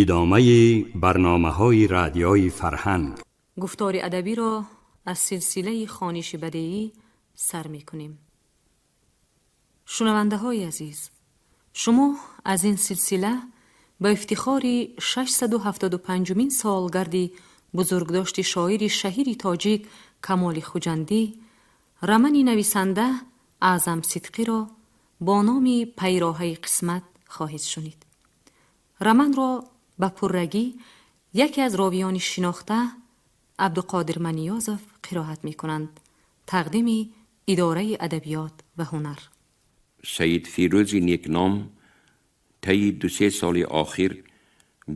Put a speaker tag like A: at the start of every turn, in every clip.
A: Идомаи барномаҳои Радиои Фарҳанг.
B: Гуфтори адабиро аз силсилаи хониши бадеӣ сар мекунем. Шунавандаҳои азиз, шумо аз ин силсила ба ифтихори 675-умин солгарди бузургдошти шоири шаҳири тоҷик Камоли Хуҷандӣ романи нависанда Аъзам Сидқиро бо номи «Пайроҳаи қисмат» хоҳед шунид. Романро ба пуррагӣ яке аз ровиёни шинохта, Абдуқодир Маниёзов, қироат мекунанд. Тақдими Идораи адабиёт ва ҳунар.
C: Саид Фирӯзи Некном таи 2-се соли охир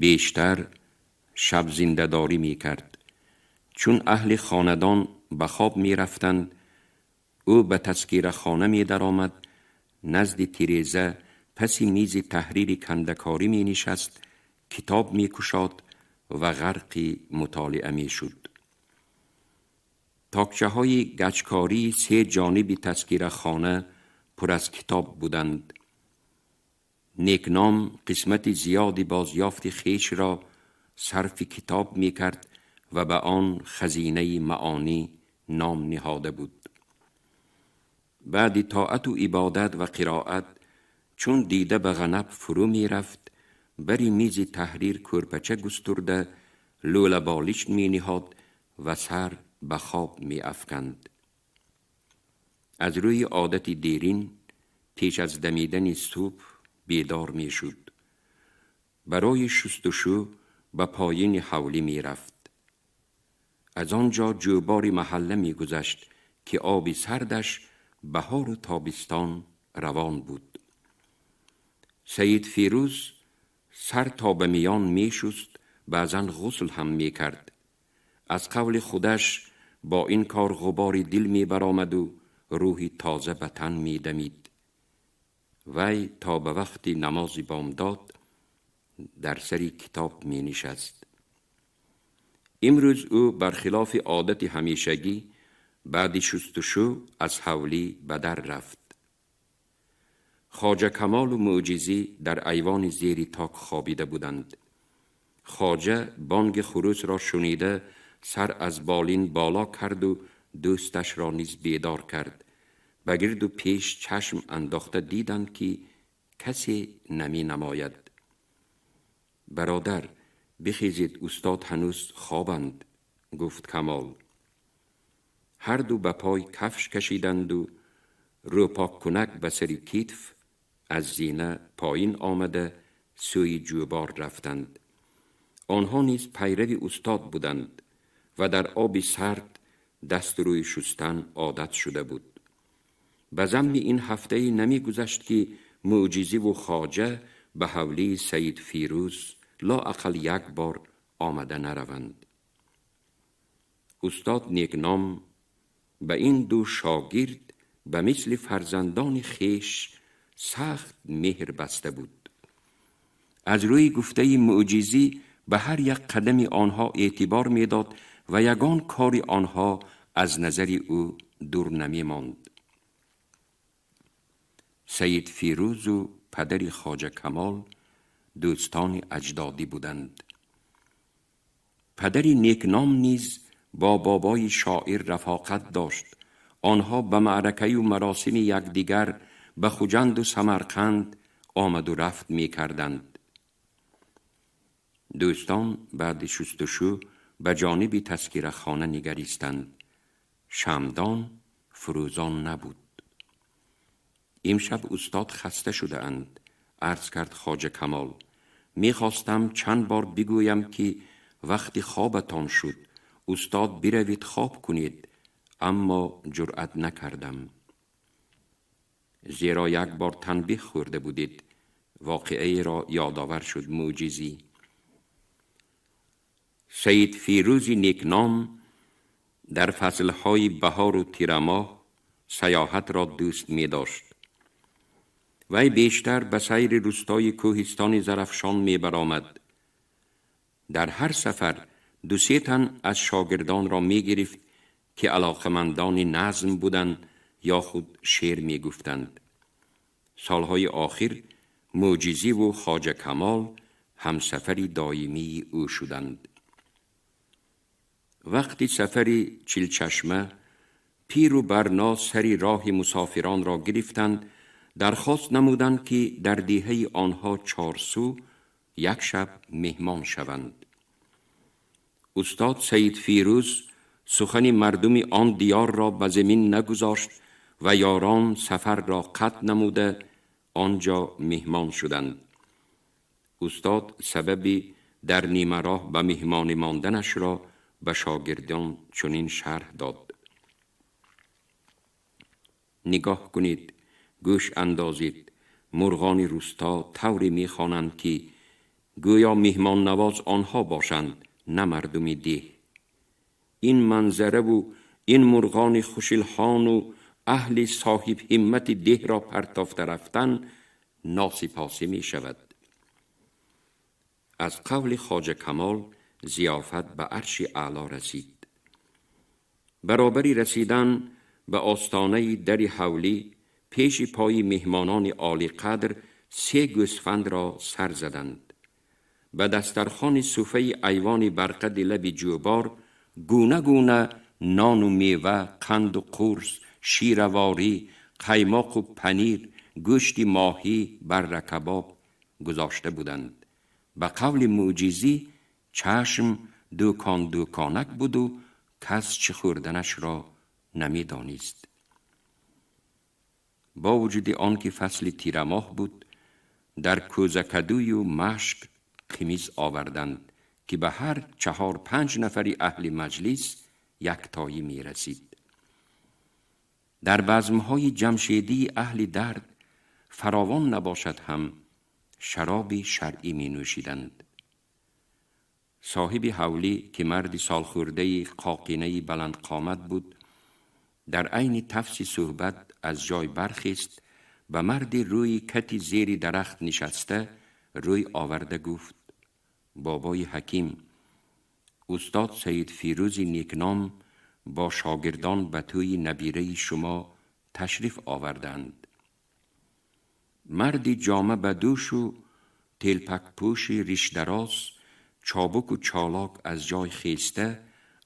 C: бештар шаб зиндадорӣ мекард. Чун аҳли хонадон ба хоб мерафтанд, ӯ ба тазкирахона медаромад, назди тиреза паси мизи таҳрири кандакорӣ менишаст, китоб мекушод ва ғарқи мутолиа мешуд. Токчаҳои гачкории се ҷониби тазкирахона пур аз китоб буданд. Некном қисмати зиёди бозёфти хешро сарфи китоб мекард ва ба он хазинаи маонӣ ном ниҳода буд. Баъди тоату ибодат ва қироат, чун дида ба ғанаб фурӯ мерафт, бари мизи таҳрир кӯрпача густурда, лӯлаболишт мениҳод ва сар ба хоб меафканд. Аз рӯи одати дерин пеш аз дамидани субҳ бедор мешуд, барои шустушӯ ба поёни ҳавлӣ мерафт. Аз он ҷо ҷӯбори маҳалла мегузашт, ки оби сардаш баҳору тобистон равон буд. Саид Фирӯз сар то ба миён мешуст, баъзан ғусл ҳам мекард. Аз қавли худаш, бо ин кор ғубори дил мебаромаду рӯҳи тоза ба тан медамид. Вай то ба вақти намози бомдод дар сари китоб менишаст. Имрӯз ӯ бархилофи одати ҳамешагӣ баъди шустушӯ аз ҳавлӣ ба дар рафт. Хоҷа Камолу Мӯъҷизӣ дар айвони зери ток хобида буданд. Хоҷа бонги хурӯсро шунида, сар аз болин боло карду дӯсташро низ бедор кард. Ба гирду пеш чашм андохта диданд, ки касе наменамояд. «Бародар, бихезед, устод ҳанӯз хобанд», гуфт Камол. Ҳарду ба пой кафш кашиданду рӯпоккунак ба сари китф аз зина поин омада, сӯи ҷӯбор рафтанд. Онҳо низ пайрави устод буданд ва дар оби сард дасту рӯй шустан одат шуда буд. Ба замми ин ҳафтае намегузашт, ки Мӯъҷизиву хоҷа ба ҳавлии Саид Фирӯз лоақал як бор омада нараванд. Устод Некном ба ин ду шогирд ба мисли фарзандони хеш сахт меҳр баста буд. Аз рӯи гуфтаи Мӯъҷизӣ, ба ҳар як қадами онҳо эътибор медод ва ягон кори онҳо аз назари ӯ дур намемонд. Саид Фирӯзу падари Хоҷа Камол дӯстони аҷдодӣ буданд. Падари Некном низ бо бобои шоир рафоқат дошт. Онҳо ба маъракаю маросими якдигар ба Хуҷанду Самарқанд омаду рафт мекарданд. Дӯстон баъди шустушӯ ба ҷониби тазкирахона нигаристанд. Шамъдон фурӯзон набуд. «Имшаб устод хаста шудаанд», арз кард Хоҷа Камол. «Мехостам чанд бор бигӯям, ки вақти хобатон шуд, устод, биравед хоб кунед, аммо ҷуръат накардам, зеро як бор танбеҳ хӯрда будед», воқеаеро ёдовар шуд Мӯъҷизӣ. Саид Фирӯзи Некном дар фаслҳои баҳору тирамоҳ саёҳатро дӯст медошт. Вай бештар ба сайри рӯстои кӯҳистони Зарафшон мебаромад. Дар ҳар сафар 2-се тан аз шогирдонро мегирифт, ки алоқамандони назм буданд ё худ шеър мегуфтанд. Солҳои охир Мӯъҷизиву Хоҷа Камол همسفر دائمی او شدند. وقتی سفر چلچشمه پیر و برنا سری راه مسافران را گرفتند، درخواست نمودند که در دیهه آنها چارسو یک شب مهمان شوند. استاد سید فیروز سخن مردم آن دیار را به زمین نگذاشت و یاران سفر را قطع نموده آنجا مهمان شدند. استاد سببی در نیمه راه به مهمان ماندنش را به شاگردان چنین شرح داد: نگاه کنید، گوش اندازید، مرغان روستا طوری میخوانند که گویا مهمان نواز آنها باشند، نه مردم ده. این منظره و این مرغان خوشالحان و اهل صاحب همت ده را پرتافته رفتن ناسپاسی می شود. از قول خواجه کمال ضیافت به عرش اعلی رسید. برابری رسیدن به آستانه در حولی، پیش پای مهمانان عالی قدر 3 گوسفند را سر زدند. به دسترخوان صفه ایوان برقد لب جوبار گونه گونه نان و میوه، قند و قرص، شیرواری، قیماق و پنیر، گوشت ماهی، بره کباب گذاشته بودند. به قول معجزی چشم دوکان دوکانک بود و کس چه خوردنش را نمیدانست. با وجود آنکه فصل تیره ماه بود، در کوزکدوی و مشک قمیز آوردند که به هر 4-5 نفری اهل مجلس یک تایی می رسید. در بزمهای جمشیدی اهل درد فراوان نباشد هم شراب شرعی می نوشیدند. صاحب حولی که مرد سالخورده قاقینه بلند قامت بود، در عین تفس صحبت از جای برخیست، به مرد روی کتی زیر درخت نشسته روی آورده گفت: بابای حکیم، استاد سید فیروز نیکنام با شاگردان به توی نبیره شما تشریف آوردند. مردی جامه به دوش و تلپک پوش ریش دراز، چابک و چالاک از جای خیسته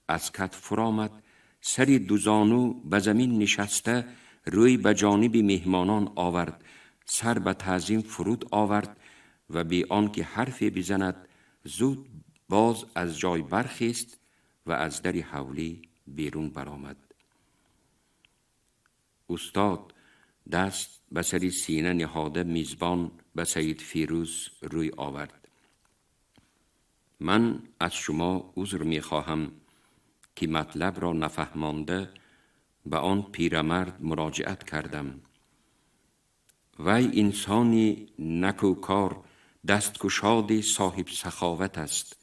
C: از کت فرامد، سری دوزانو به زمین نشسته روی به جانب مهمانان آورد، سر به تعظیم فرود آورد و بی آنکه حرفی بزند زود باز از جای برخیست و از در حولی بیرون برآمد. استاد دست به سر سینه نهاده میزبان به سید فیروز روی آورد. من از شما عذر میخواهم که مطلب را نفهمانده به آن پیرمرد مراجعت کردم. وی انسانی نکوکار، دستگشاد صاحب سخاوت است،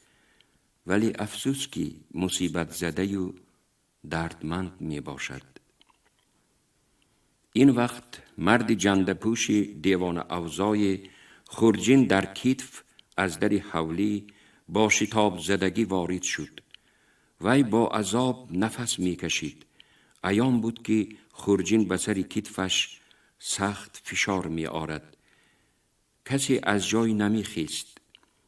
C: ولی افسوس که مصیبت زده و دردمند می باشد. این وقت مرد جندپوش دیوان اوضاع خورجین در کتف از در حولی با شتاب زدگی وارد شد. وی با عذاب نفس می کشید. عیان بود که خورجین به سر کتفش سخت فشار می آرد. کسی از جای نمی خیست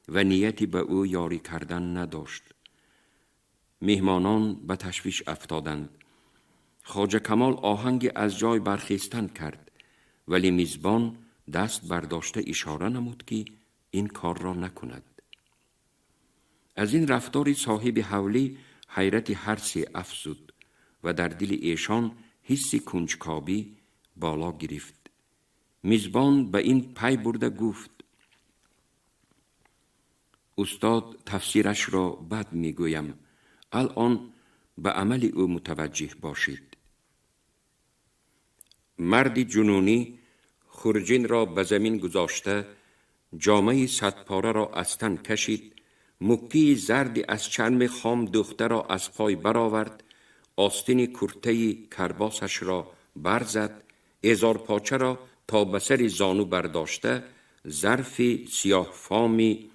C: و نیتی به او یاری کردن نداشت. مهمانان به تشویش افتادند. خواجه کمال آهنگ از جای برخیستن کرد، ولی میزبان دست برداشته اشاره نمود که این کار را نکند. از این رفتار صاحب حولی حیرت هر سه افزود و در دل ایشان حس کنجکاوی بالا گرفت. میزبان به این پی برده گفت: استاد تفسیرش را بد میگویم، الان به عمل او متوجه باشید. مرد جنونی خورجین را به زمین گذاشته، جامه 100 پاره را از تن کشید، مکی زردی از چرم خام دوخته را از پای برآورد، آستین کرته کرباسش را برزد، ازار پاچه را تا به سر زانو برداشته، ظرف سیاه فامی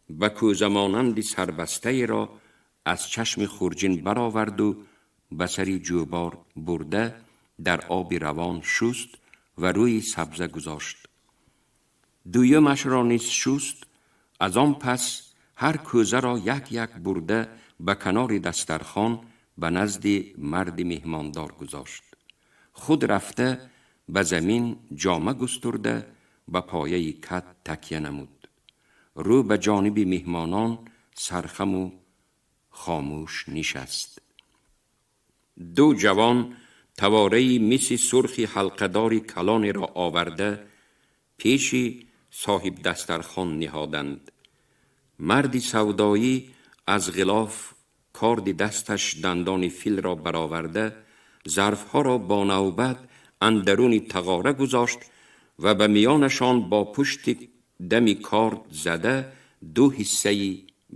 C: به کوزه مانند سربسته را از چشم خورجین برآورد و به سر جوبار برده در آب روان شست و روی سبزه گذاشت. دویمش را نیز شست Аз он пас ҳар кӯза ро як як бурда ба канори дастархон ба назди марди меҳмондор гузошт. Худ рафта ба замин ҷома густурда ба пояи кат такя намуд. Рӯ ба ҷониби меҳмонон сархаму хомӯш нишаст. Ду ҷавон тавораи миси сурхи ҳалқадори калонеро оварда пеши соҳиб дастархон ниҳоданд. Марди савдоӣ аз ғилоф корди дасташ дандони филро бароварда, зарфҳоро бо навбат андаруни тағора гузошт ва ба миёнашон бо пушти дами корд зада ду ҳиссаи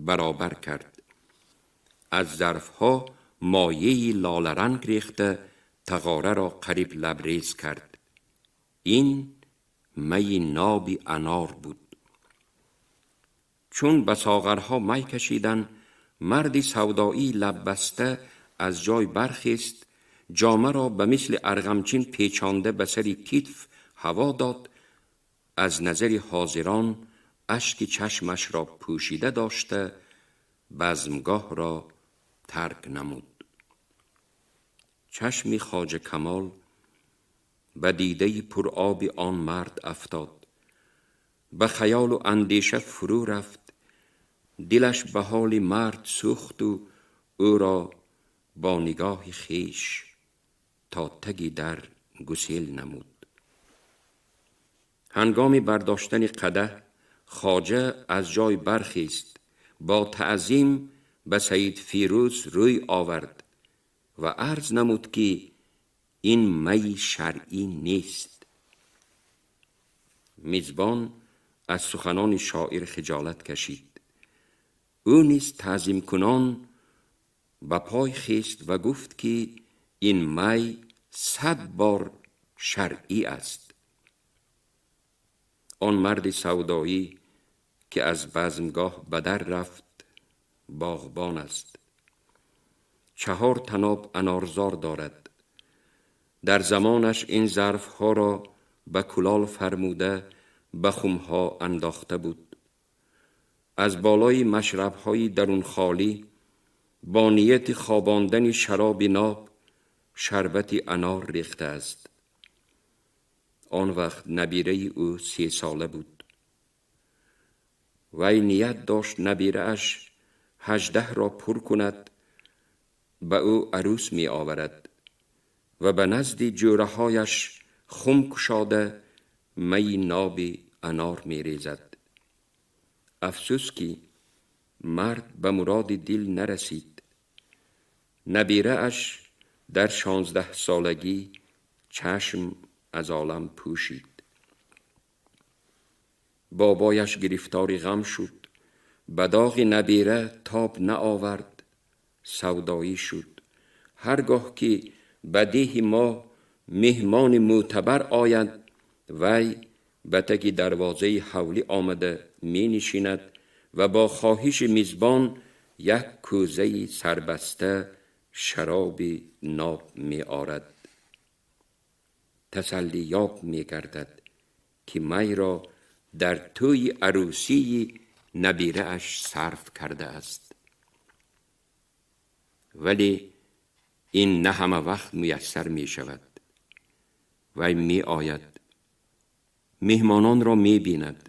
C: баробар кард. Аз зарфҳо моеи лоларанг рехта тағораро қариб лабрез кард. Ин майи ноби анор буд. Чун ба соғарҳо май кашиданд, марди савдоӣ лаббаста аз ҷой бархест, ҷомаро ба мисли арғамчин печонда ба сари китф ҳаво дод, аз назари ҳозирон ашки чашмашро пӯшида дошта базмгоҳро тарк намуд. Чашми Хоҷа Камол ба дидаи пуроби он мард афтод. Ба хаёлу андеша фурӯ рафт. Дилаш ба ҳоли мард сӯхту ӯро бо нигоҳи хеш то таги дар гусел намуд. Ҳангоми бардоштани қадаҳ хоҷа аз ҷой бархест, бо таъзим ба Саид Фирӯз рӯй овард ва арз намуд, ки ин майи шаръӣ нест. Мизбон аз суханони шоир хиҷолат кашид. Ӯ низ таъзимкунон ба пой хест ва гуфт, ки ин май 100 бор шаръӣ аст. Он марди савдоӣ, ки аз базмгоҳ ба дар рафт, боғбон аст. 4 таноб анорзор дорад. Дар замонаш ин зарфҳоро ба кулол фармуда ба хумҳо андохта буд. Аз болои машрабҳои дарунхолӣ бо нияти хобондани шароби ноб шарбати анор рехтааст. Он вақт набираи ӯ 3 сола буд. Вай ният дошт набирааш 18ро пур кунад, ба ӯ арӯс меоварад ва ба назди ҷӯраҳояш хум кушода майи ноби анор мерезад. Афсӯс, ки мард ба муроди дил нарасид. Набирааш дар 16 солагӣ чашм аз олам пӯшид. Бобояш гирифтори ғам шуд, ба доғи набира тоб наовард, савдоӣ шуд. Ҳар гоҳ ки ба деҳи мо меҳмони мӯътабар ояд, вай ба таги дарвозаи ҳавлӣ омада менишинад ва бо хоҳиши мизбон як кӯзаи сарбаста шароби ноб меорад. Тасаллиёб мегардад, ки майро дар тӯи арӯсии набирааш сарф кардааст. Вале ин на ҳама вақт муяссар мешавад. Вай меояд, меҳмононро мебинад.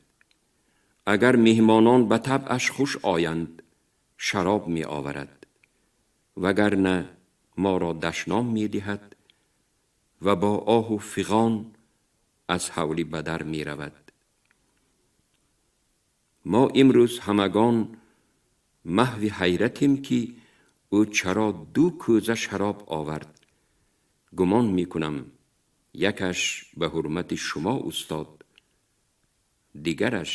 C: Агар меҳмонон ба табъаш хуш оянд, шароб меоварад, вагарна моро дашном медиҳад ва бо оҳу фиғон аз ҳавлӣ ба дар меравад. Мо имрӯз ҳамагон маҳви ҳайратем, ки ӯ чаро 2 кӯза шароб овард. Гумон мекунам, якаш ба ҳурмати шумо, устод, дигараш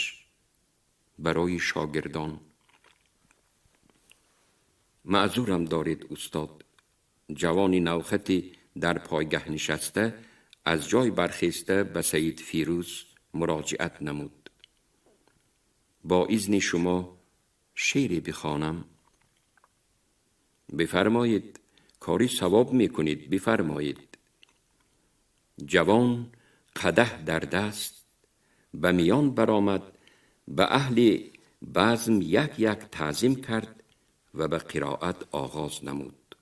C: барои шогирдон. Маъзурам доред, устод. Ҷавони навхати дар пойгаҳ нишаста аз ҷой бархеста ба Саид Фирӯз муроҷиат намуд. Бо изни шумо шеъре бихонам? Бифармоед, кори савоб мекунед, бифармоед. Ҷавон қадаҳ дар даст ба миён баромад, ба аҳли بزم یک یک تعظیم کرد و به قرائت آغاز نمود.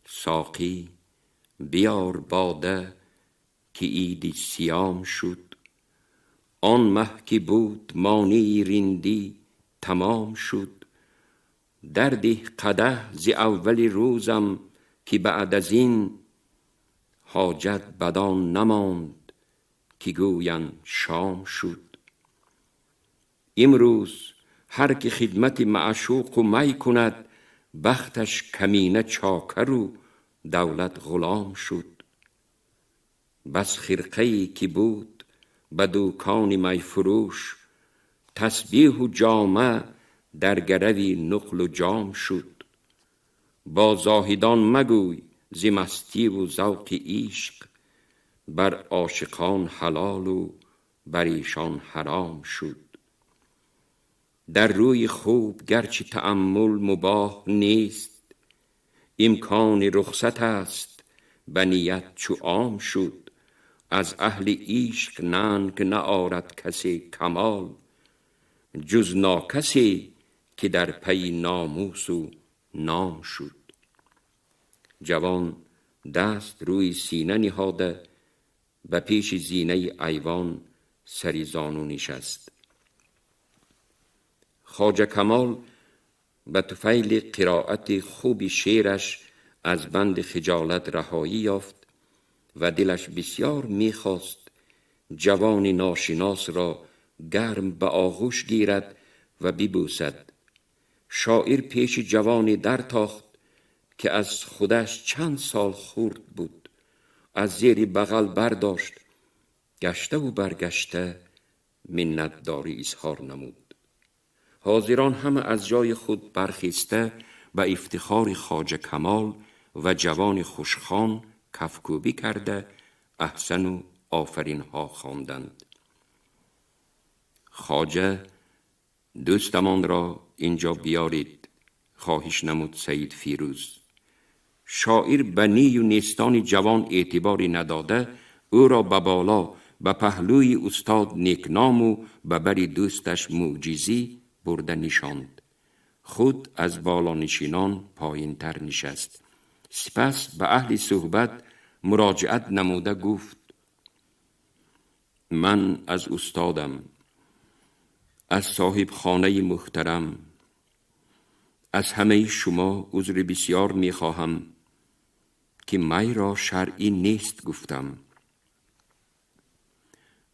C: ساقی بیار باده که عید صیام شد، آن مه که بود مانی رندی تمام شد. درده قدح ز اول روزم که بعد از این حاجت بدان نماند که گویند شام شد. امروز هر که خدمت معشوق و می کند، بختش کمینه چاکر و دولت غلام شد. بس خرقه ای که بود به دوکان می فروش، تسبیح و جامه در گرو نقل و جام شد. با زاهدان مگوی ز مستی و ذوق عشق، بر عاشقان حلال و بر ایشان حرام شد. در روی خوب گرچه تأمل مباح نیست، امکان رخصت است به نیت چو عام شد. از اهل عشق ننگ نآرد کسی کمال، جز ناکسی که در پی ناموس و نام شد. جوان دست روی سینه نهاده به پیش زینه ایوان سری زانو نشست. خواجه کمال به طفیل قرائت خوب شعرش از بند خجالت رهایی یافت و دلش بسیار میخواست جوان ناشناس را گرم به آغوش گیرد و ببوسد. شاعر پیش جوانی در تاخت که از خودش چند سال خرد بود. از زیر بغل برداشت، گشته و برگشته منتداری اظهار نمود. حاضران همه از جای خود برخیسته به افتخار خواجه کمال و جوان خوشخوان کفکوبی کرده احسن و آفرین ها خواندند. خواجه دوستمان را اینجا بیارید، خواهش نمود سید فیروز. شاعر به نی و نیستان جوان اعتباری نداده او را به بالا به پهلوی استاد نیکنام و به بر دوستش معجزی برده نشاند. خود از بالا نشینان پایین تر نشست. سپس به اهل صحبت مراجعت نموده گفت: من از استادم، از صاحب خانه محترم، از همه شما عذر بسیار میخواهم که می را شرعی نیست گفتم.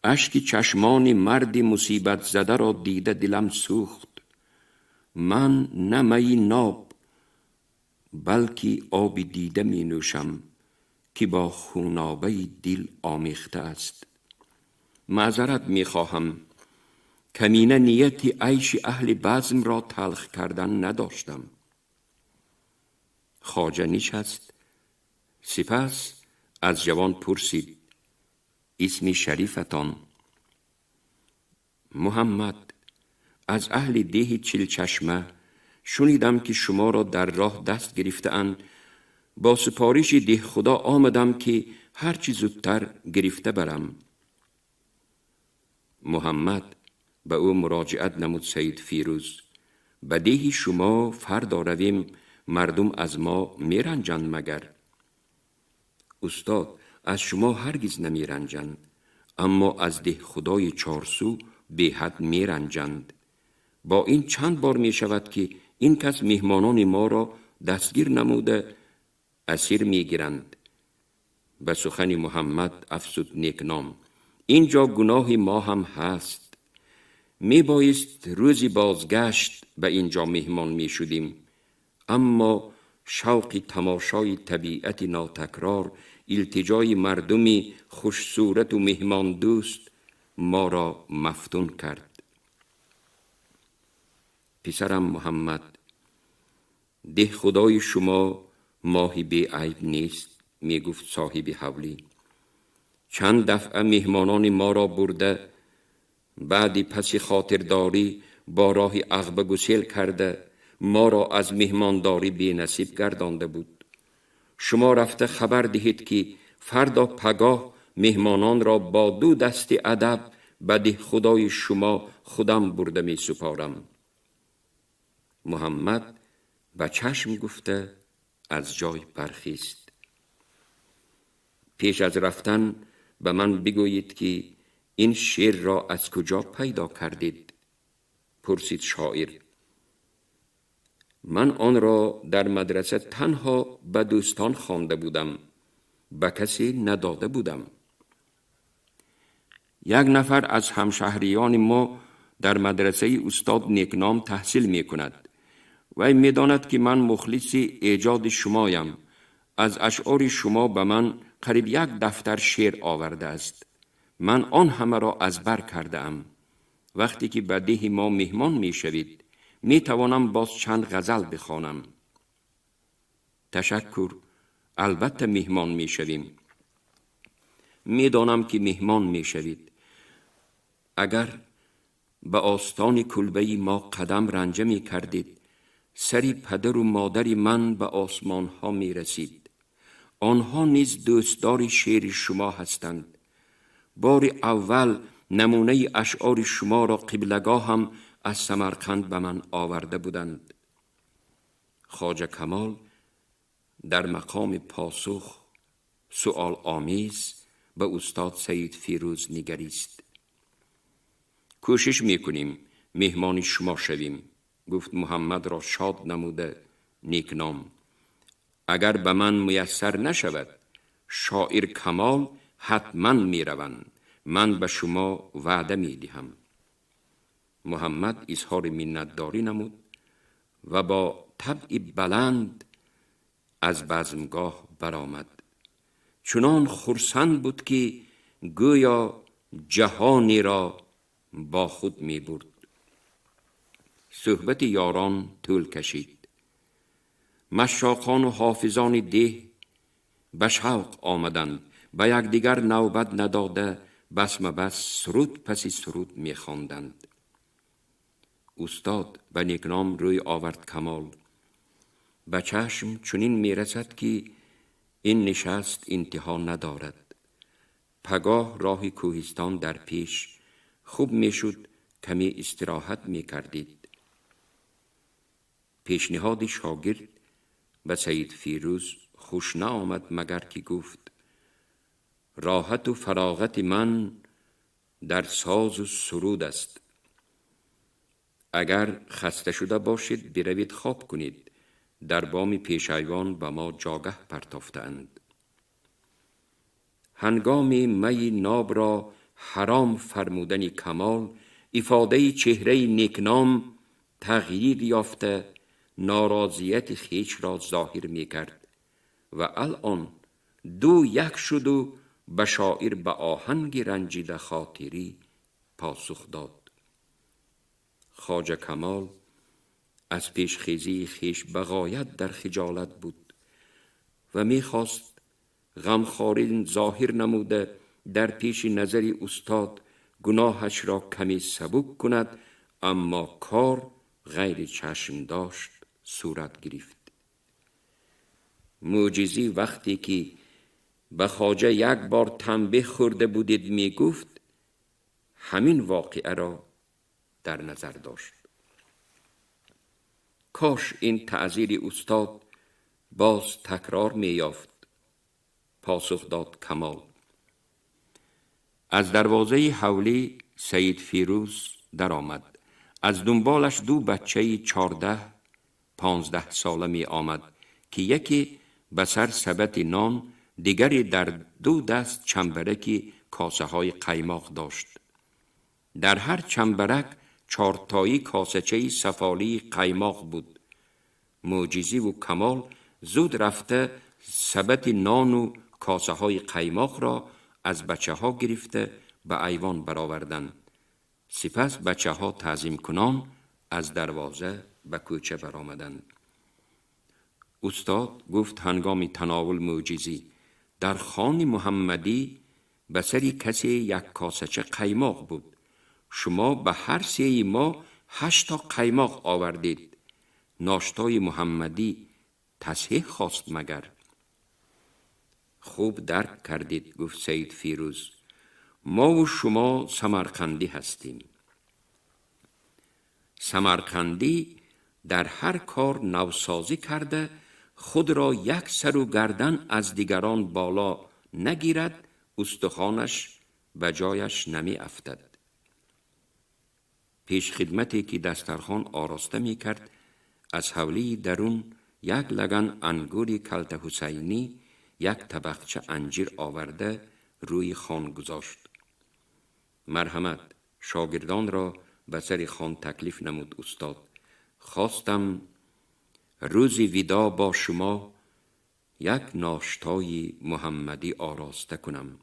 C: اشک چشمان مرد مصیبت زده را دیده دلم سوخت. من نه می ناب بلکه آب دیده می نوشم که با خونابه دل آمیخته است. معذرت می خواهم، کمینه نیت عیش اهل بزم را تلخ کردن نداشتم. خواجه نشست. سپس از جوان پرسید: اسم شریفتان؟ محمد، از اهل ده چلچشمه. شنیدم که شما را در راه دست گرفته اند. با سپارش ده خدا آمدم که هرچی زودتر گرفته برم. محمد، به او مراجعت نمود سید فیروز، به دیهی شما فردا رویم، مردم از ما میرنجند مگر؟ استاد، از شما هرگز نمیرنجند، اما از ده خدای چارسو به حد میرنجند. با این چند بار می شود که این کس میهمانان ما را دستگیر نموده اسیر میگیرند. به سخن محمد افزود نیکنام: اینجا گناه ما هم هست. می بایست روزی بازگشت به اینجا مهمان می شدیم، اما شوق تماشای طبیعت ناتکرار، التجای مردمی خوش صورت و مهمان دوست ما را مفتون کرد. پسرم محمد، ده خدای شما ماهی بی عیب نیست، می گفت صاحب حولی. چند دفعه مهمانان ما را برده، بعدی پس خاطرداری با راه عقبه گسیل کرده ما را از مهمانداری بی نصیب گردانده بود. شما رفته خبر دهید که فردا پگاه مهمانان را با دو دست ادب به دهخدای شما خودم برده می سپارم. محمد به چشم گفته از جای برخیست. پیش از رفتن به من بگویید که این شعر را از کجا پیدا کردید؟ پرسید شاعر. من آن را در مدرسه تنها به دوستان خوانده بودم، به کسی نداده بودم. یک نفر از همشهریان ما در مدرسه استاد نیکنام تحصیل می کند. وی می داند که من مخلص ایجاد شمایم. از اشعار شما به من قریب یک دفتر شعر آورده است. من آن همه را از بر کرده ام. وقتی که به ده ما مهمان می شوید می توانم باز چند غزل بخوانم. تشکر، البته مهمان می شویم. می دانم که مهمان می شوید. اگر به آستان کلبه ما قدم رنجه می کردید، سری پدر و مادر من به آسمان ها می رسید. آنها نیز دوستدار شعر شما هستند. بار اول نمونه اشعار شما را قبلگاه هم از سمرقند به من آورده بودند. خواجه کمال در مقام پاسخ سؤال آمیز به استاد سید فیروز نگریست. کوشش میکنیم مهمان شما شویم، گفت محمد را شاد نموده نیکنام. اگر به من میسر نشود شاعر کمال حتما میروند. من به شما وعده میدهم. محمد اظهار منتداری نمود و با طبع بلند از بزمگاه برآمد. چنان خرسند بود که گویا جهانی را با خود می برد. صحبت یاران طول کشید. مشاقان و حافظان ده به شوق آمدند. به یکدیگر نوبت نداده بس مبس سرود پسی سرود می خواندند. استاد به نیکنام روی آورد کمال. به چشم چنین می رسد که این نشست انتها ندارد. پگاه راه کوهستان در پیش، خوب می شد کمی استراحت می کردید. پیشنهاد شاگرد به سید فیروز خوش نآمد، مگر که گفت راحت و فراغت من در ساز و سرود است. اگر خسته شده باشید بروید خواب کنید. در بام پیش ایوان به ما جاگه پرتافتند. هنگام می ناب را حرام فرمودن کمال، افاده چهره نیکنام تغییر یافته ناراضیت خویش را ظاهر می کرد و الان 2-1 شد و به شاعر به آهنگ رنجیده خاطری پاسخ داد. خواجه کمال از پیشخیزی خویش بغایت در خجالت بود و میخواست غمخواری ظاهر نموده در پیش نظر استاد گناهش را کمی سبک کند، اما کار غیر چشم داشت صورت گرفت. معجزی وقتی که به خواجه یک بار تنبیه خورده بودید میگفت، همین واقعه را در نظر داشت. کاش این تعذیر استاد باز تکرار می‌یافت. پاسخ داد کمال. از دروازه حولی سید فیروز درآمد. از دنبالش 2 بچه 14-15 ساله می آمد که یکی به سر سبد نان، دیگری در 2 دست چنبرک کاسه های قیماق داشت. در هر چنبرک 4 تایی کاسه‌چه سفالی قیماق بود. معجزی و کمال زود رفته سبد نان و کاسه های قیماق را از بچه ها گرفته به ایوان برآوردند. سپس بچه ها تعظیم کنان از دروازه به کوچه برآمدند. استاد گفت هنگام تناول معجزی، در خان محمدی به سر کسی یک کاسه‌چه قیماق بود. شما به هر سه ما 8 تا قیماق آوردید. ناشتای محمدی تصحیح خواست مگر؟ خوب درک کردید، گفت سید فیروز. ما و شما سمرقندی هستیم. سمرقندی در هر کار نوسازی کرده خود را یک سر و گردن از دیگران بالا نگیرد، استخوانش به جایش نمی افتد. پیش خدمتی که دسترخوان آراسته می کرد از حولی درون یک لگن انگور کلت حسینی، یک طبقچه انجیر آورده روی خوان گذاشت. مرحمت، شاگردان را به سر خوان تکلیف نمود استاد. خواستم روز ویدا با شما یک ناشتای محمدی آراسته کنم.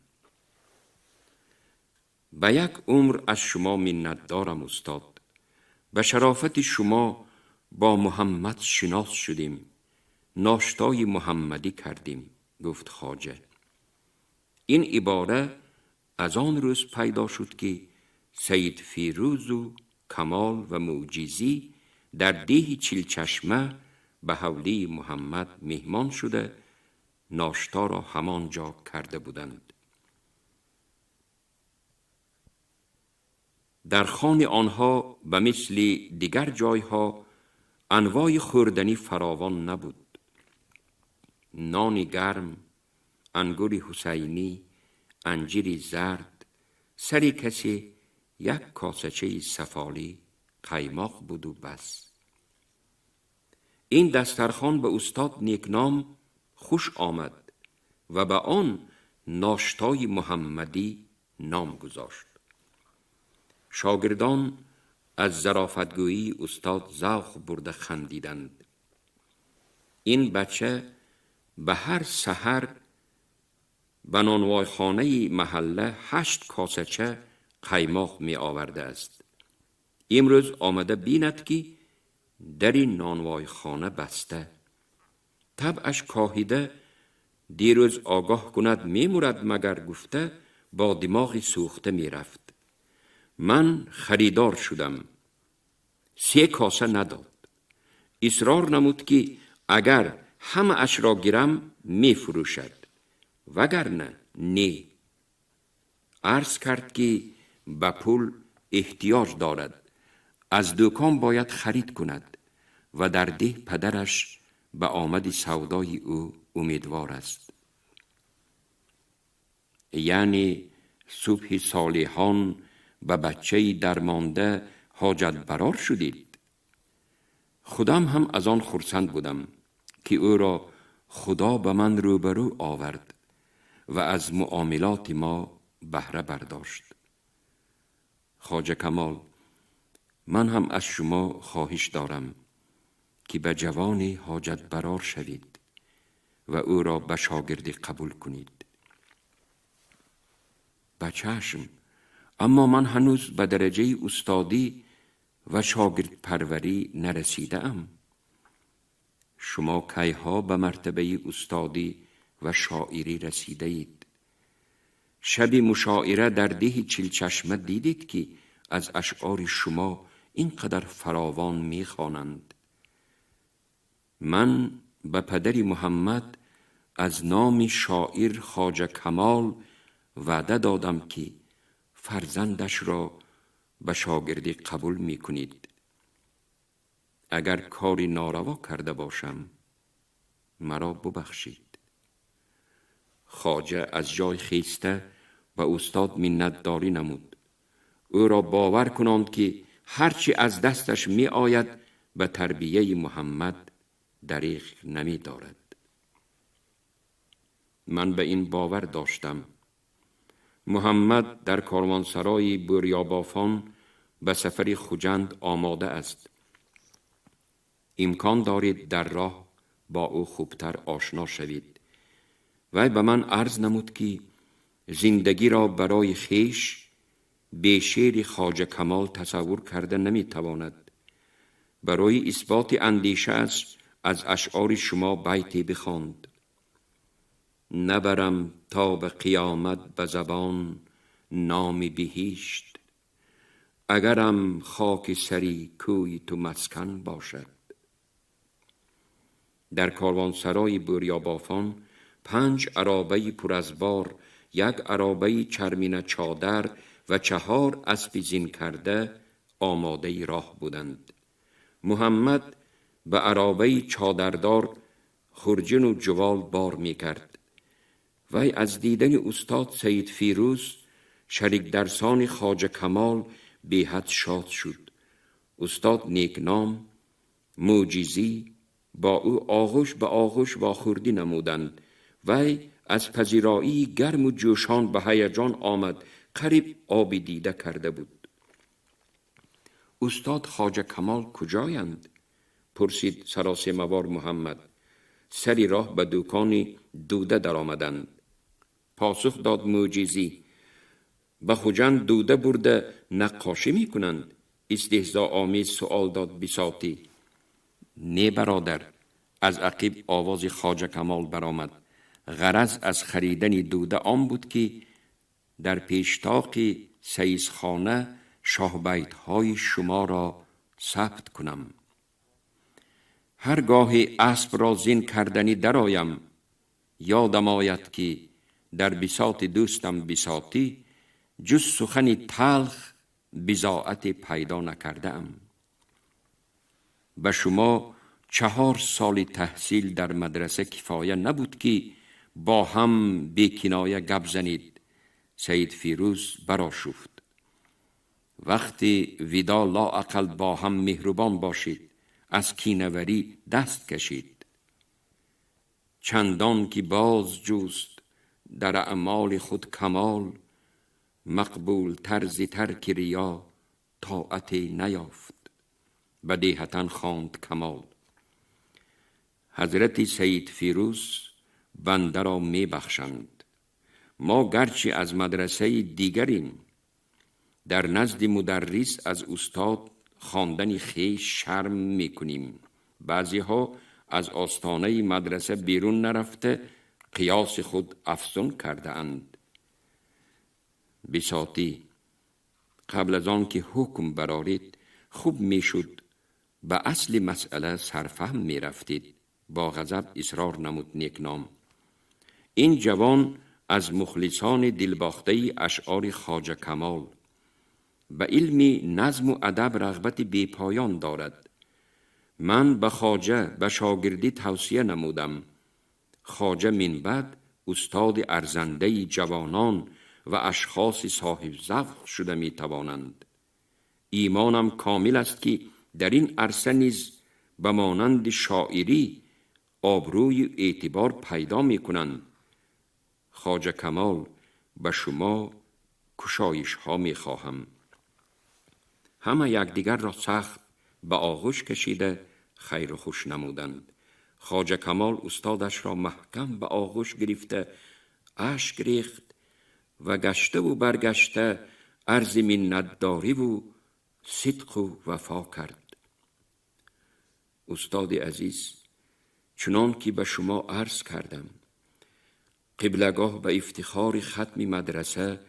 C: به یک عمر از شما منت دارم استاد. به شرافت شما با محمد شناس شدیم، ناشتای محمدی کردیم، گفت خواجه. این عباره از آن روز پیدا شد که سید فیروز و کمال و معجزی در ده چلچشمه به حولی محمد مهمان شده ناشتا را همانجا کرده بودند. در خان آنها به مثل دیگر جایها انواع خوردنی فراوان نبود. نان گرم، انگور حسینی، انجیر زرد، سر کسی یک کاسچه سفالی قیماق بود و بس. این دسترخوان به استاد نیکنام خوش آمد و به آن ناشتای محمدی نام گذاشت. شاگردان از ظرافتگویی استاد ذوق برده خندیدند. این بچه به هر سحر به نانوایخانه محله 8 کاسچه قیماق می آورده است. امروز آمده بیند که در این نانوایخانه بسته. طبعش کاهیده، دیروز آگاه کند میمورد مگر گفته با دماغ سوخته میرفت. من خریدار شدم. 3 کاسه نداد. اصرار نمود که اگر همه اش را گیرم می فروشد، وگرنه نه. عرض کرد که به پول احتیاج دارد، از دکان باید خرید کند و در ده پدرش به آمد سودای او امیدوار است. یعنی صبح صالحان به بچه درمانده حاجت برار شدید. خودم هم از آن خرسند بودم که او را خدا به من روبرو آورد و از معاملات ما بهره برداشت. خواجه کمال، من هم از شما خواهش دارم که به جوانی حاجت برار شوید و او را به شاگردی قبول کنید. به چشم، اما من هنوز به درجه استادی و شاگرد پروری نرسیده ام. شما کیها به مرتبه استادی و شاعری رسیده اید؟ شب مشاعره در ده چلچشمه دیدید که از اشعار شما اینقدر فراوان میخوانند. من به پدر محمد از نام شاعر خواجه کمال وعده دادم که فرزندش را به شاگردی قبول میکنید. اگر کاری ناروا کرده باشم مرا ببخشید. خواجه از جای خیسته به استاد منت داری نمود. او را باور کناند که هرچی از دستش می آید به تربیه محمد دریغ نمی دارد. من به این باور داشتم. محمد در کاروانسرای بوریابافان به سفر خجند آماده است. امکان دارید در راه با او خوبتر آشنا شوید. وی به من عرض نمود که زندگی را برای خویش به شعر خواجه کمال تصور کرده نمیتواند. برای اثبات اندیشه است از اشعار شما بیتی بخواند. نبرم تا به قیامت به زبان نام بهشت، اگرم خاک سری کوی تو مسکن باشد. در کاروانسرای بوریابافان 5 عرابه پر از بار یک عرابه چرمین چادر و 4 اسب زین کرده آماده راه بودند. محمد به عرابه چادردار خرجن و جوال بار می کرد. وی از دیدن استاد سید فیروز شریک درسان خواجه کمال بیحد شاد شد. استاد نیکنام معجزی با او آغوش به آغوش واخوردی نمودند. وی از پذیرایی گرم و جوشان به هیجان آمد، قریب آب دیده کرده بود. استاد خواجه کمال کجایند؟ پرسید سراسیمه‌وار محمد. سری راه به دکان دوده در آمدند. پاسخ داد معجزی: به خجند دوده برده نقاشی می کنند؟ استهزاء آمیز سؤال داد بساطی. نه برادر، از عقب آواز خواجه کمال برآمد. غرض از خریدن دوده آن بود که در پیشتاق سیسخانه شاه بیت های شما را ثبت کنم. هرگاه اسب را زین کردنی درآیم، یادم آید که در بساط دوستم بساطی جز سخن تلخ بضاعت پیدا نکرده ام. به شما 4 سال تحصیل در مدرسه کفایه نبود که با هم بی کنایه گپ زنید. سید فیروز برآشفت. وقتی ودا لااقل با هم مهربان باشید، از کینه‌وری دست کشید. چندان که باز جست در اعمال خود کمال، مقبول طرز ترک ریا طاعت نیافت. بدیهتاً خواند کمال. حضرت سید فیروز بنده را می بخشند. ما گرچه از مدرسه دیگریم، در نزد مدرس از استاد خواندن خویش شرم می کنیم. بعضی ها از آستانه مدرسه بیرون نرفته قیاس خود افزون کرده اند. بساطی قبل از آن که حکم برارید خوب می شد به اصل مسئله سرفهم می رفتید. با غضب اصرار نمود نیکنام. این جوان از مخلصان دلباخته اشعار خواجه کمال، به علم نظم و ادب رغبت بیپایان دارد. من به خواجه به شاگردی توصیه نمودم. خواجه من بعد استاد ارزنده جوانان و اشخاص صاحب ذوق شده می توانند. ایمانم کامل است که در این عرصه نیز به مانند شاعری آبروی و اعتبار پیدا می کنند. خواجه کمال به شما کشایش ها می خواهم. همه یکدیگر را سخت به آغوش کشیده خیر و خوش نمودند. خواجه کمال استادش را محکم به آغوش گرفته اشک ریخت و گشته و برگشته عرض منتداری و صدق و وفا کرد. استاد عزیز، چنان که به شما عرض کردم، قبلگاه به افتخار ختم مدرسه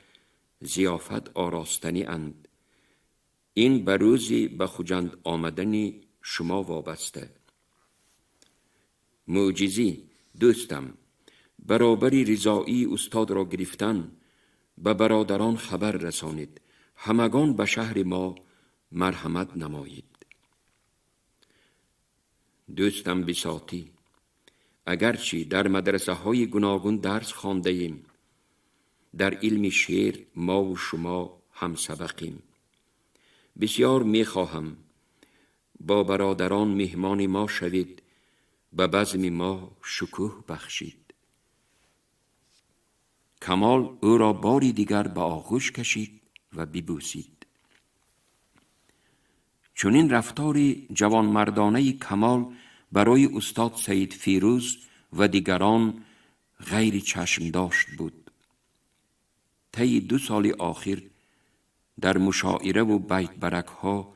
C: ضیافت آراستنی اند. این به روزی به خجند آمدن شما وابسته. معجزی دوستم، برابری رضایی استاد را گرفتن به برادران خبر رسانید. همگان به شهر ما مرحمت نمایید. دوستم بساطی، اگرچه در مدرسه های گوناگون درس خوانده ایم، در علم شعر ما و شما هم سبقیم. بسیار می خواهم با برادران مهمان ما شوید، به بزم ما شکوه بخشید. کمال او را باری دیگر به آغوش کشید و ببوسید. چنین رفتار جوانمردانه کمال برای استاد سید فیروز و دیگران غیر چشم داشت بود. طی 2 سال آخر در مشاعره و بیت برک ها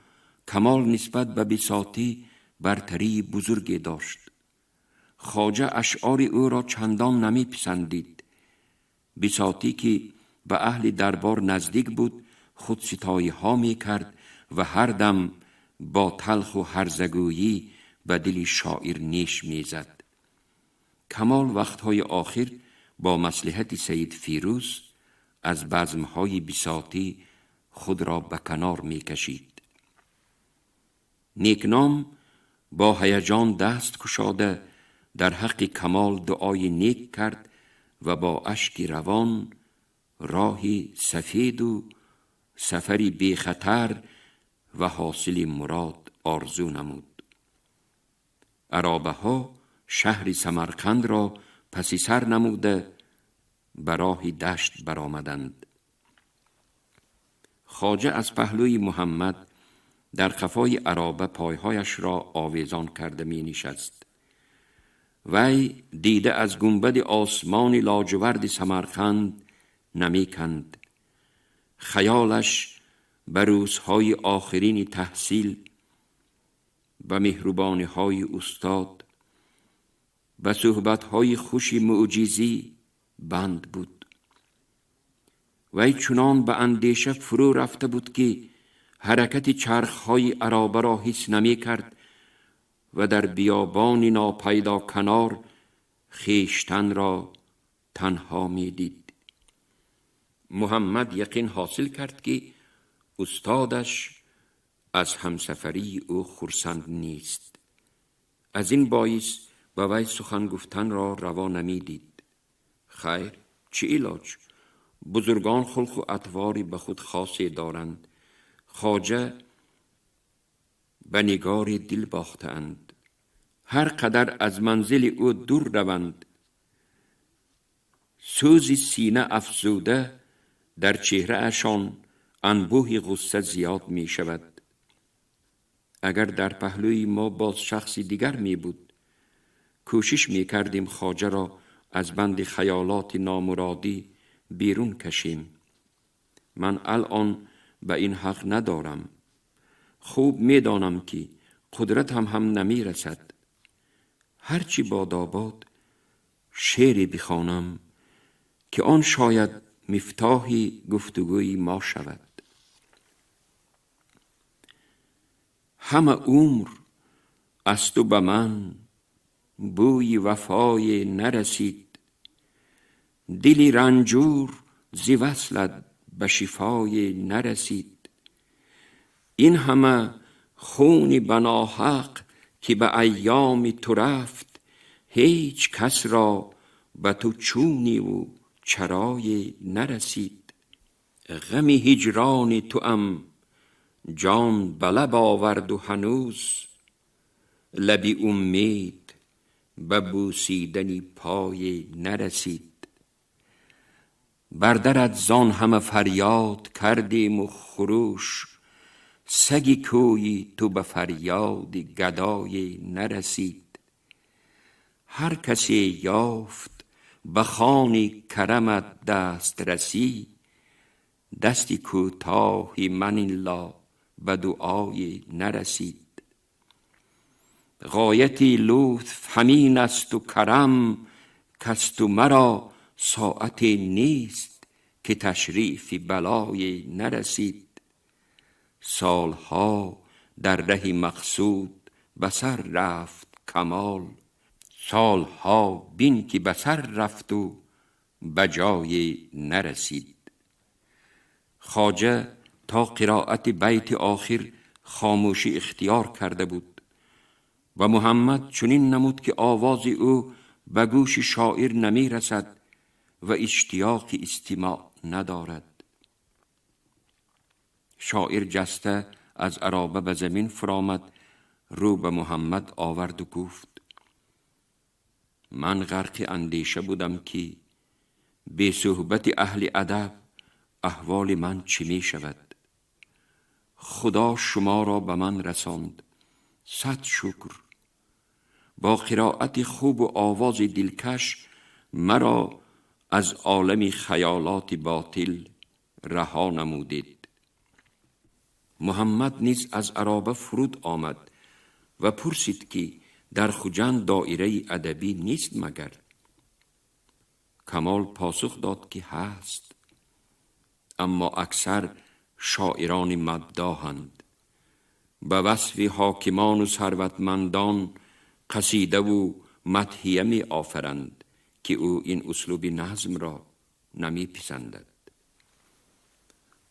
C: کمال نسبت به بساطی برتری بزرگی داشت. خواجه اشعار او را چندان نمی پسندید. بساطی که به اهل دربار نزدیک بود خود ستایی ها می کرد و هر دم با تلخ و هرزگویی به دل شاعر نیش می زد. کمال وقتهای آخر با مصلحت سید فیروز از بزمهای بساطی خود را به کنار می کشید. نیکنام با هیجان دست کشاده در حق کمال دعای نیک کرد و با اشک روان راهی سفید و سفری بی خطر و حاصل مراد آرزو نمود. عرابه ها شهر سمرقند را پسی سر نموده به راه دشت برآمدند. خواجه از پهلوی محمد در قفای عرابه پایهایش را آویزان کرده می نشست. وی دیده از گنبد آسمان لاجورد سمرقند نمی کند. خیالش به روزهای آخرین تحصیل و مهربانی‌های استاد و صحبت‌های خوش معجزی بند بود. وی چنان به اندیشه فرو رفته بود که حرکت چرخ‌های عرابه را حس نمی کرد و در بیابان ناپیدا کنار خویشتن را تنها می دید. محمد یقین حاصل کرد که استادش از همسفری او خرسند نیست. از این باعث به وی سخن گفتن را روا نمی دید. خیر، چه علاج؟ بزرگان خلق و اطواری به خود خاصی دارند. خواجه به نگار دل باختند. هر قدر از منزل او دور روند، سوز سینه افزوده در چهره اشان انبوه غصه زیاد می شود. اگر در پهلوی ما باز شخصی دیگر می بود، کوشش می کردیم خواجه را از بند خیالات نامرادی بیرون کشیم. من الان به این حق ندارم. خوب می دانم که قدرت هم نمی رسد. هرچی باداباد شعری بخوانم که آن شاید مفتاح گفتگوی ما شود. همه عمر از تو به من بوی وفای نرسید، دلی رنجور ز وصلت به شفای نرسید. این همه خون بناحق که به ایام تو رفت، هیچ کس را به تو چونی و چرای نرسید. غم هجران توام جان به لب آورد و هنوز لب امید به بوسیدن پای نرسید. بر درت زان همه فریاد کردیم و خروش، سگ کوی تو به فریاد گدای نرسید. هر کسی یافت به خوان کرمت دسترسی، دست کوتاه من الا به دعای نرسید. غایت لطف همین است و کرم، کز تو مرا ساعت نیست که تشریف بلای نرسید. سالها در ره مقصود به سر رفت کمال، سالها بین که به سر رفت و به جای نرسید. خواجه تا قرائت بیت آخر خاموشی اختیار کرده بود و محمد چنین نمود که آواز او به گوش شاعر نمی رسد و اشتیاق استماع ندارد. شاعر جسته از عرابه به زمین فرامد، رو به محمد آورد و گفت: من غرق اندیشه بودم که بی صحبت اهل ادب احوال من چه می شود. خدا شما را به من رساند، صد شکر. با قرائت خوب و آواز دلکش مرا از عالم خیالات باطل رها نمودید. محمد نیز از عرابه فرود آمد و پرسید که در خجند دایره ادبی نیست مگر؟ کمال پاسخ داد که هست، اما اکثر شاعران مداحند. به وصف حاکمان و ثروتمندان قصیده و مدحیه می آفرند که او این اسلوب نظم را نمی پسندد.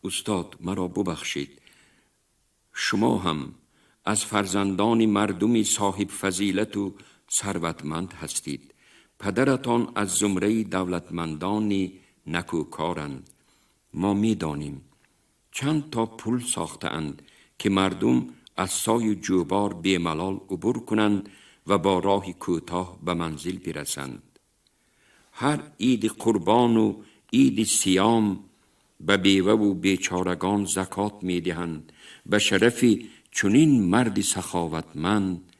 C: استاد مرا ببخشید، شما هم از فرزندان مردمی صاحب فضیلت و ثروتمند هستید. پدرتان از زمره دولتمندان نکوکارند. ما میدانیم چند تا پل ساخته‌اند که مردم از سای جوبار بی‌ملال عبور کنند و با راه کوتاه به منزل برسند. هر عید قربان و عید صیام به بیوه و بیچارگان زکات میدهند. به شرف چنین مرد سخاوتمند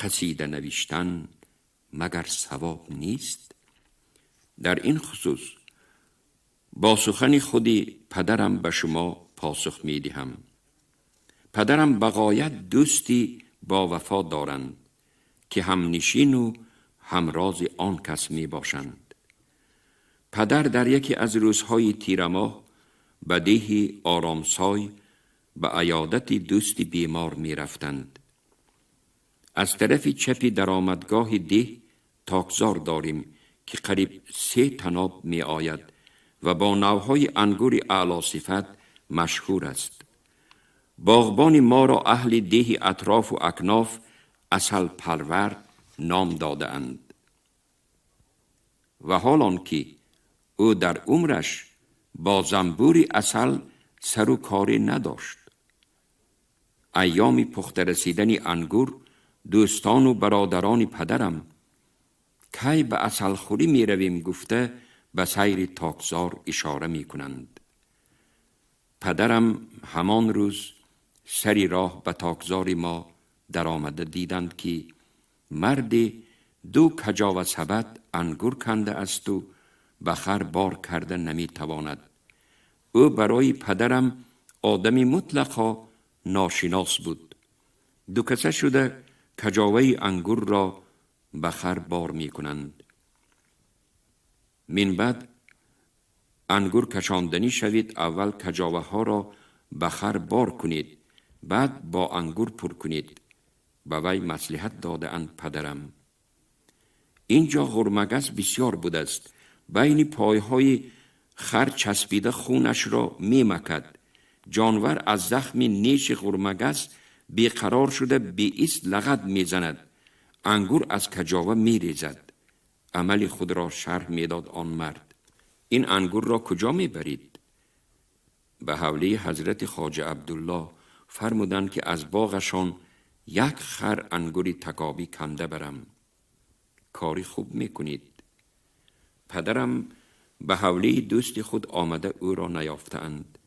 C: قصیده نوشتن مگر ثواب نیست؟ در این خصوص با سخن خودی پدرم به شما پاسخ میدهم. پدرم بغایت دوستی با وفا دارند که همنشین و همراز آن کس می باشند. پدر در یکی از روزهای تیر ماه به دیه آرامسای به عیادت دوست بیمار می رفتند. از طرف چپی درآمدگاه ده تاکزار داریم که قریب 3 تناب می آید و با نوهای انگور اعلی صفت مشهور است. باغبان ما را اهل ده اطراف و اکناف عسل پرور نام داده اند. و حال آن که او در عمرش با زنبور عسل سر و کاری نداشت. ایام پخته رسیدن انگور دوستان و برادران پدرم کی به عسل خوری می رویم گفته به سیر تاکزار اشاره می کنند. پدرم همان روز سری راه به تاکزار ما در آمده دیدند که مرد 2 کجاوه سبد انگور کنده است و به خر بار کرده نمی تواند. او برای پدرم آدمی مطلقا ناشناس بود. 2 کسه شده کجاوه انگور را به خر بار می کنند. من بعد انگور کشاندنی شوید، اول کجاوه ها را به خر بار کنید، بعد با انگور پر کنید. به وی مصلحت داده اند پدرم. اینجا غرمگس بسیار بوده است. بین پایهای خر چسبیده خونش را می مکد. جانور از زخم نیش غرمگس بیقرار شده بی ایست لغت می زند. انگور از کجاوه می ریزد. عمل خود را شرح می داد آن مرد. این انگور را کجا می برید؟ به حوله حضرت خواجه عبدالله فرمودند که از باغشان 1 خر انگور تکابی کنده برم. کاری خوب می کنید. پدرم به حوله دوست خود آمده او را نیافتند.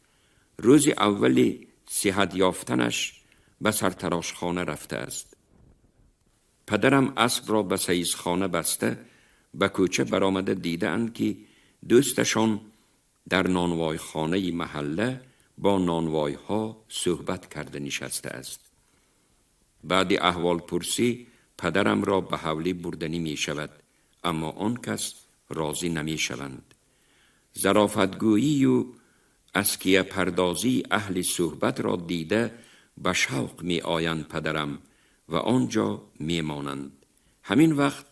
C: روز اول صحت یافتنش به سرتراشخانه رفته است. پدرم اسب را به سیزخانه بسته به کوچه برآمده دیدند که دوستشان در نانوایخانه محله با نانوایها صحبت کرده نشسته است. بعد احوال پرسی پدرم را به حوله بردنی می شود، اما آن کس راضی نمی شوند. ظرافتگویی و اسکیه پردازی اهل صحبت را دیده به شوق می آیند پدرم و آنجا می مانند. همین وقت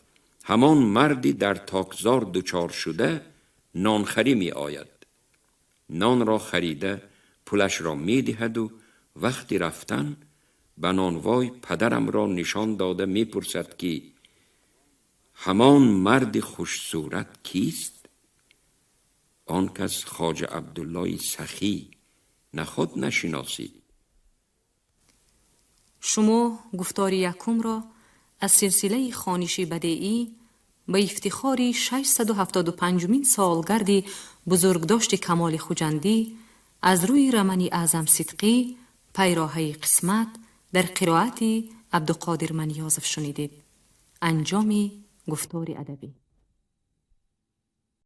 C: همان مردی در تاکزار دچار شده نانخری می آید. نان را خریده پولش را می دهد و وقتی رفتن به نانوای پدرم را نشان داده می پرسد که همان مرد خوش صورت کیست؟ آن کس خواجه عبدالله سخی نخود نشناسید.
B: شما گفتار یکم را از سلسله خوانش بدیعی به افتخار 675مین سالگرد بزرگداشت کمال خجندی از روی رمانی اعظم صدقی پیراهه قسمت در قرائت عبدالقادر منیازف شنیدید. انجام گفتار ادبی.